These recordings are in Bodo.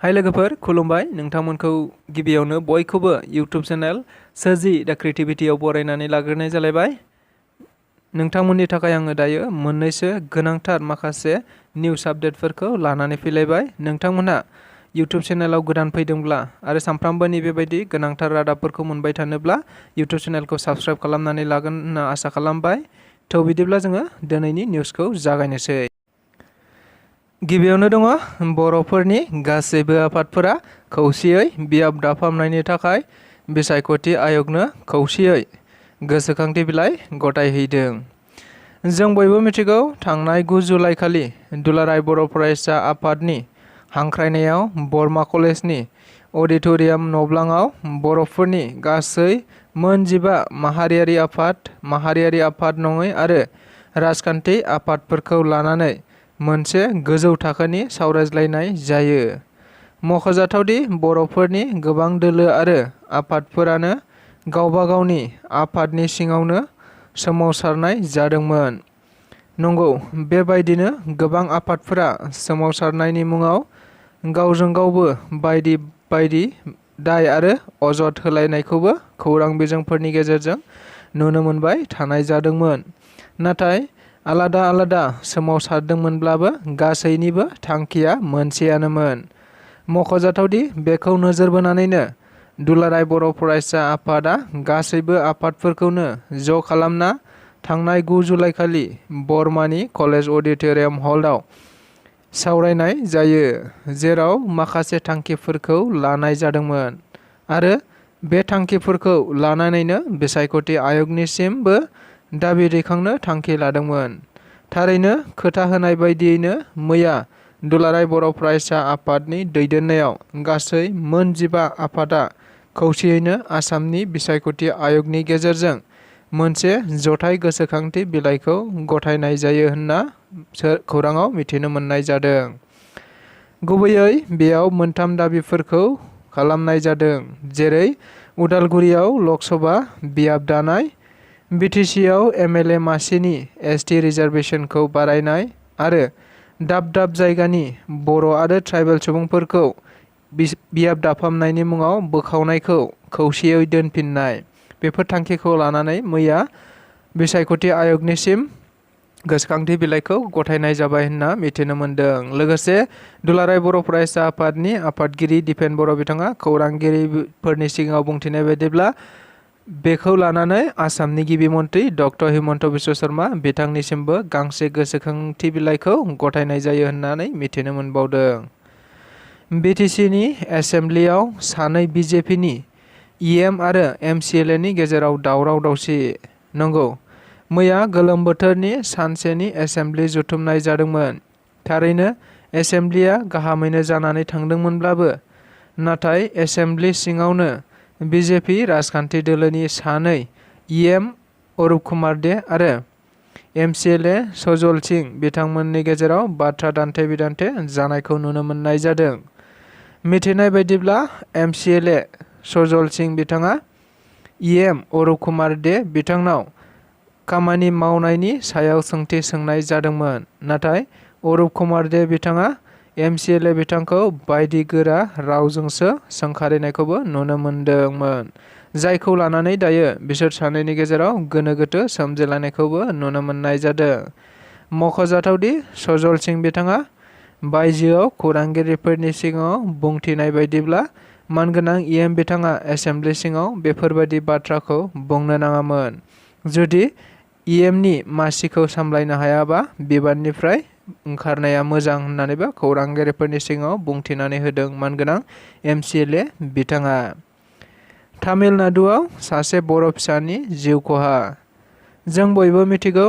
हाय लोगोफोर खुलुमबाय नोंथांमोनखौ गिबियावनो बयखौबो YouTube चेनेल सोरजि दा क्रिएटिविटीआव बरायनानै लाग्रोनाय जालायबाय। नोंथांमोननि थाखाय आङो दायो मोननैसो गोनांथार माखासे निउस आपडेटफोरखौ लानानै फैलायबाय। नोंथांमोनहा YouTube चेनेलाव गोदान फैदोंब्ला आरो सानफ्रामबोनि बेबायदि गोनांथार रादाबफोरखौ मोनबाय थानोब्ला YouTube चेनेलखौ साबस्क्राइब खालामनानै लागोन होनना आसा खालामबाय। थ' बिदिब्ला जोङो दिनैनि निउसखौ जागायनोसै। गिबियावनो दङ बर'फोरनि गासैबो आफादफोरा खौसेयै बियाब दाफामनायनि थाखाय बिसायख'थि आय'गनो खौसेयै गोसोखांथि बिलाइ गथायहैदों। जों बयबो मिथिगौ थांनाय 9 जुलाइ खालि दुलाराय बर' फरायसा आफादनि हांख्रायनायाव बरमा कलेजनि अडिट'रियाम न'ब्लाङाव बर'फोरनि गासै मोन 15 माहारियारि आफाद नङै आरो राजखान्थि आफादफोरखौ लानानै मोनसे गोजौ थाखोनि सावरायज्लायनाय जायो। मख'जाथावदि बर'फोरनि गोबां दोलो आरो आफादफोरानो गावबा गावनि आफादनि सिङावनो सोमावसारनाय जादोंमोन। नंगौ, बेबायदिनो गोबां आफादफोरा सोमावसारनायनि मुङाव गावजों गावबो बायदि बायदि दाय आरो अजद होलायनायखौबो खौरां बिजोंफोरनि गेजेरजों नुनो मोनबाय थानाय जादोंमोन। नाथाय आलादा आलादा सोमावसारदोंमोनब्लाबो गासैनिबो थांखिया मोनसेयानोमोन। मख'जाथावदि बेखौ नोजोर बोनानैनो दुलाराय बर' फरायसा आफादआ गासैबो आफादफोरखौनो ज' खालामना थांनाय 9 जुलाइ खालि बरमानि कलेज अडिट'रियाम हलआव सावरायनाय जायो, जेराव माखासे थांखिफोरखौ लानाय जादोंमोन आरो बे थांखिफोरखौ लानानैनो बिसायख'थि आय'गनिसिमबो दाबि दैखांनो थांखि लादोंमोन। थारैनो खोथा होनाय बायदियैनो मैया दुलाराय बर' फरायसा आफादनि दैदेननायाव गासै मोन 15 आफादआ खौसेयैनो आसामनि बिसायख'थि आय'गनि गेजेरजों मोनसे जथाय गोसोखांथि बिलाइखौ गथायनाय जायो होनना खौराङाव मिथिनो मोननाय जादों। गुबैयै बेयाव मोनथाम दाबिफोरखौ खालामनाय जादों, जेरै उदालगुरियाव लकसभा बियाब दानाय, BTCआव MLA मासिनि ST रिजार्भेसनखौ बारायनाय आरो दाब दाब जायगानि बर' आरो ट्राइबेल सुबुंफोरखौ बियाब दाफामनायनि मुङाव बोखावनायखौ खौसेयै दोनफिननाय। बेफोर थांखिखौ लानानै मैया बिसायख'थि आय'गनिसिम गोसोखांथि बिलाइखौ गथायनाय जाबाय होनना मिथिनो मोन्दों। लोगोसे दुलाराय बर' फरायसा आफादनि आफादगिरि दिपेन बर' बिथाङा खौरांगिरिफोरनि सिगाङाव बुंथिनाय बायदिब्ला बेखौ लानानै आसामनि गिबि मन्त्रि डक्टर हिमन्त बिश्व शर्मा बिथांनिसिमबो गांसे गोसोखांथि बिलाइखौ गथायनाय जायो होननानै मिथिनो मोनबावदों। BTCनि एसेम्ब्लियाव सानै BJPनि EM आरो MCLAनि गेजेराव दावराव दावसि। नंगौ, मैया गोलोम बोथोरनि सानसेनि एसेम्ब्लि जथुमनाय जादोंमोन। थारैनो एसेम्ब्लिया गाहामैनो जानानै थांदोंमोनब्लाबो नाथाय एसेम्ब्लि सिङावनो BJP राजखान्थि दोलोनि सानै EM अरुप कुमार दे आरो MCLA सजल सिंह बिथांमोननि गेजेराव बाथ्रा दान्थे-बिदान्थे जानायखौ नुनो मोननाय जादों। मिथिनाय बायदिब्ला MCLA सजल सिंह बिथाङा EM अरुप कुमार दे बिथांनाव खामानि मावनायनि सायाव सोंथि सोंनाय जादोंमोन, नाथाय अरुप कुमार दे बिथाङा MCLA बिथांखौ बायदि गोरा रावजोंसो सोंखारिनायखौबो नुनो मोनदोंमोन, जायखौ लानानै दायो बिसोर सानैनि गेजेराव गोनो गोथो सोमजिलायनायखौबो नुनो मोननाय जादों। मख'जाथावदि सजल सिंह बिथाङा बायजोआव खौरांगिरिफोरनि सिगाङाव बुंथिनाय बायदिब्ला मानगोनां EM बिथाङा एसेम्ब्लि सिङाव बेफोरबायदि बाथ्राखौ बुंनो नाङामोन। जुदि EMनि मासिखौ सामलायनो हायाबा बिबाननिफ्राय ओंखारनाया मोजां होननानैबो खौरांगिरिफोरनि सिगाङाव बुंथिनानै होदों मानगोनां MCLA बिथाङा। तामिलनाडुआव सासे बर' फिसानि जिउ खहा। जों बयबो मिथिगौ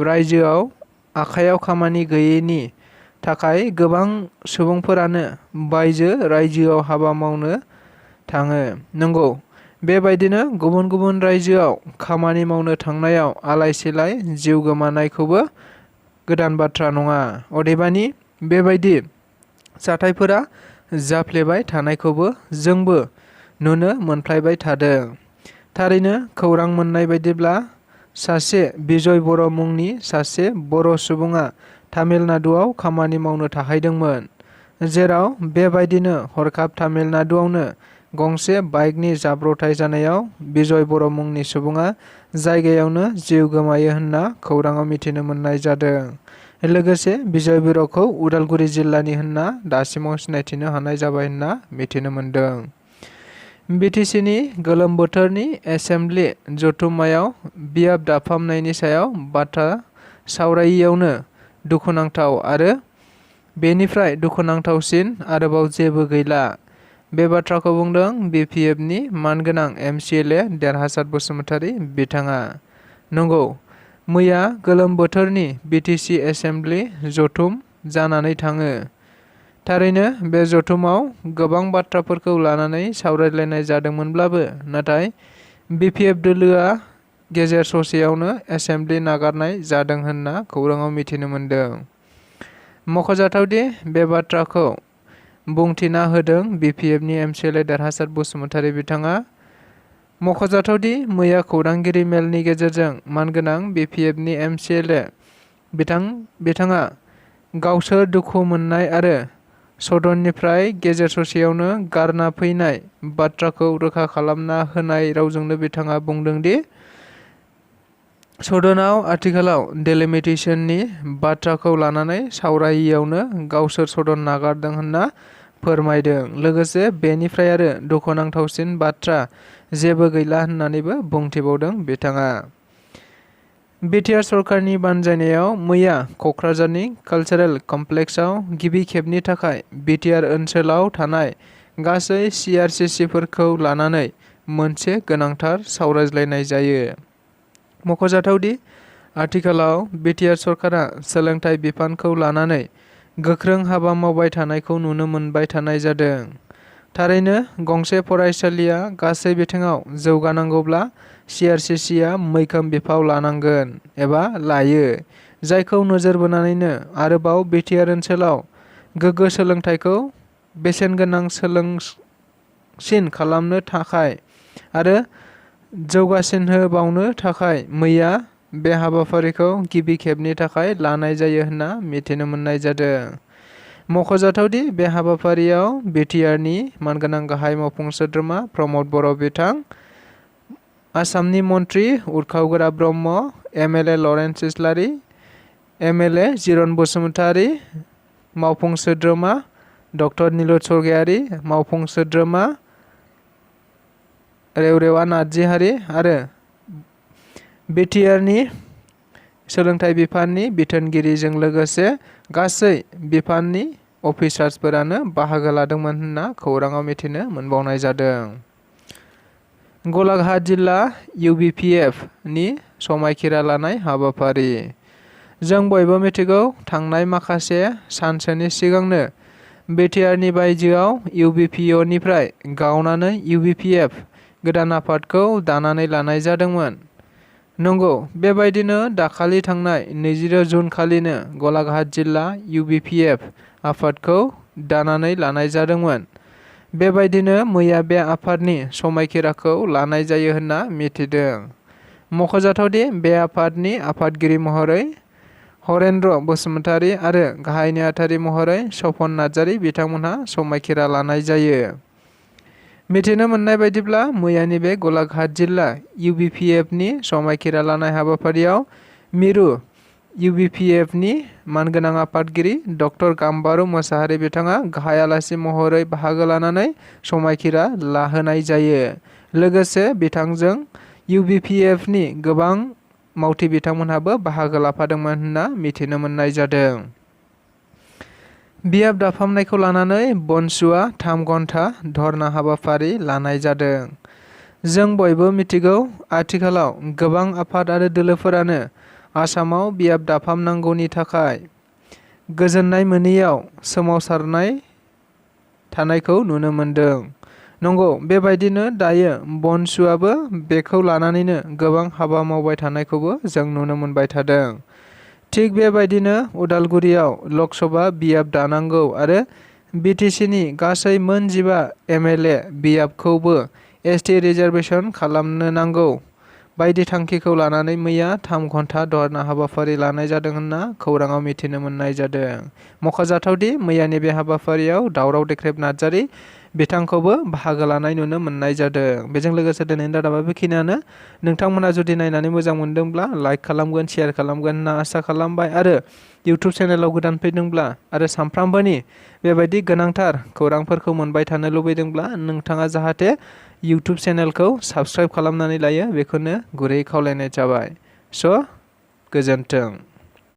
रायजोआव आखायाव खामानि गैयैनि थाखाय गोबां सुबुंफोरानो बायजो रायजोआव हाबा मावनो थाङो। नंगौ, बेबायदिनो गुबुन गुबुन रायजोआव खामानि मावनो थांनायाव आलाय-सिलाय जिउ गोमानायखौबो गोदान बाथ्रा नङा। अदेबानि बेबायदि जाथायफोरा जाफ्लेबाय थानायखौबो जोंबो नुनो मोनफ्लायबाय थादों। थारैनो खौरां मोननाय बायदिब्ला सासे बिजय बर' मुंनि सासे बर' सुबुङा तामिलनाडुआव खामानि मावनो थाहैदोंमोन, जेराव बेबायदिनो हरखाब तामिलनाडुआवनो गंसे बाइकनि जाब्रबथाय जानायाव बिजय बर' मुंनि सुबुङा जायगायावनो जिउ गोमायो होनना खौराङाव मिथिनो मोननाय जादों। लोगोसे बिजय बर'खौ उदालगुरि जिल्लानि होनना दासिमाव सिनायथिनो हानाय जाबाय होनना मिथिनो मोनदों। BTCनि गोलोम बोथोरनि एसेम्बलि जथुम्मायाव बियाब दाफामनायनि सायाव बाथ्रा सावरायियावनो दुखुनांथाव आरो बेनिफ्राय दुखुनांथावसिन आरोबाव जेबो गैला। बे बाथ्राखौ बुंदों BPFनि मानगोनां MCLA देरहासार बसुमतारी बिथाङा। नंगौ, मैया गोलोम बोथोरनि BTC एसेम्बलि जथुम जानानै थाङो। थारैनो बे जथुमाव गोबां बाथ्राफोरखौ लानानै सावरायलायनाय जादोंमोनब्लाबो नाथाय BPF दोलोआ गेजेर ससेयावनो एसेम्बलि नागारनाय जादों होनना खौराङाव मिथिनो मोनदों। मख'जाथावदि बे बाथ्राखौ बुंथिना होदों BPFनि MCLA देरहासार बसुमतारी बिथाङा। मख'जाथावदि मैया खौरांगिरि मेलनि गेजेरजों मानगोनां BPFनि MCLA बिथाङा गावसोर दुखु मोननाय आरो सदननिफ्राय गेजेर ससेयावनो गारना फैनाय बाथ्राखौ रोखा खालामना होनाय रावजोंनो बिथाङा बुंदोंदि सदनाव आथिखालाव डेलिमिटेसननि बाथ्राखौ लानानै सावरायियावनो गावसोर सदन नागारदों होनना फोरमायदों। लोगोसे बेनिफ्राय आरो दुखुनांथावसिन बाथ्रा जेबो गैला होननानैबो बुंथिबावदों बिथाङा। बिटिआर सरकारनि बानजायनायाव मैया क'क्राझारनि कालचारेल कमप्लेक्सआव गिबि खेबनि थाखाय बिटिआर ओनसोलाव थानाय गासै CRCCफोरखौ लानानै मोनसे गोनांथार सावरायज्लायनाय जायो। मख'जाथावदि आथिखालाव बिटिआर सरकारा सोलोंथाइ बिफानखौ लानानै गोख्रों हाबा मावबाय थानायखौ नुनो मोनबाय थानाय जादों। थारैनो गंसे फरायसालिया गासै बिथिङाव जौगानांगौब्ला CRCCआ मैखोम बिफाव लानांगोन एबा लायो। जायखौ नोजोर बोनानैनो आरोबाव बिटिआर ओनसोलाव गोग्गो सोलोंथाइखौ बेसेनगोनां सोलोंसिन खालामनो थाखाय आरो जौगासिनहोबावनो थाखाय मैया बे हाबाफारिखौ गिबि खेबनि थाखाय लानाय जायो होनना मिथिनो मोननाय जादों। मख'जाथावदि बे हाबाफारियाव बिटिआरनि मानगोनां गाहाय मावफुं सोद्रोमा प्रमद बर' बिथां, आसामनि मन्त्रि उरखावगोरा ब्रह्म, MLA लरेन्स इस्लारि, MLA जिरन बसुमतारी, मावफुं सोद्रोमा डक्टर निलुत स्वरगयारि, मावफुं सोद्रोमा रेवरेवा नार्जिहारि आरो बिटिआरनि सोलोंथाइ बिफाननि बिथोनगिरिजों लोगोसे गासै बिफाननि अफिसार्सफोरानो बाहागो लादोंमोन होनना खौराङाव मिथिनो मोनबावनाय जादों। गलाघाट जिल्ला UBPFनि समायखिरा लानाय हाबाफारि। जों बयबो मिथिगौ थांनाय माखासे सानसोनि सिगांनो बिटिआरनि बायजोआव UBPOनिफ्राय गावनानै UBPF गोदान आफादखौ दानानै लानाय जादोंमोन। नंगौ, बेबायदिनो दाखालि थांनाय 22 जुन खालिनो गलाघाट जिल्ला UBPF आफादखौ दानानै लानाय जादोंमोन। बेबायदिनो मैया बे आफादनि समायखिराखौ लानाय जायो होनना मिथिदों। मख'जाथावदि बे आफादनि आफादगिरि महरै हरेन्द्र बसुमतारी आरो गाहाय नेहाथारि महरै सपन नार्जारि बिथांमोनहा समायखिरा लानाय जायो। मिथिनो मोननाय बायदिब्ला मैयानि बे गलाघाट जिल्ला UBPFनि समायखिरा लानाय हाबाफारियाव मिरु UBPFनि मानगोनां आफादगिरि डक्टर गाम्बारु मोसाहारि बिथाङा गाहाय आलासि महरै बाहागो लानानै समायखिरा लाहोनाय जायो। लोगोसे बिथांजों UBPFनि गोबां मावथि बिथांमोनहाबो बाहागो लाफादोंमोन होनना मिथिनो मोननाय जादों। बियाब दाफामनायखौ लानानै BoNSUआ 3 घन्टा धर्ना हाबाफारि लानाय जादों। जों बयबो मिथिगौ आथिखालाव गोबां आफाद आरो दोलोफोरानो आसामाव बियाब दाफामनांगौनि थाखाय गोजोननाय मोनैयाव सोमावसारनाय थानायखौ नुनो मोनदों। नंगौ, बेबायदिनो दायो BoNSUआबो बेखौ लानानैनो गोबां हाबा मावबाय थानायखौबो जों नुनो मोनबाय थादों। थिग बेबायदिनो उदालगुरियाव लकसभा बियाब दानांगौ आरो BTCनि गासै मोन 15 MLA बियाबखौबो ST रिजार्भेसन खालामनो नांगौ। बायदि थांखिखौ लानानै मैया 3 घन्टा धरना हाबाफारि लानाय जादों होनना खौराङाव मिथिनो मोननाय जादों। मख'जाथावदि मैयानि बे हाबाफारियाव दावराव देख्रेब नार्जारि बिथांखौबो बाहागो लानाय नुनो मोननाय जादों। बेजों लोगोसे दिनैनि रादाबा बेखिनियानो। नोंथांमोना जुदि नायनानै मोजां मोनदोंब्ला लाइक खालामगोन, शेयार खालामगोन होनना आसा खालामबाय आरो इउटुब चेनेलाव गोदान फैदोंब्ला आरो सानफ्रामबोनि बेबायदि गोनांथार खौरांफोरखौ मोनबाय थानो लुबैदोंब्ला नोंथाङा जाहाथे इउटुब चेनेलखौ साबस्क्राइब खालामनानै लायो बेखौनो गुरै खावलायनाय जाबाय। स' गोजोन्थों।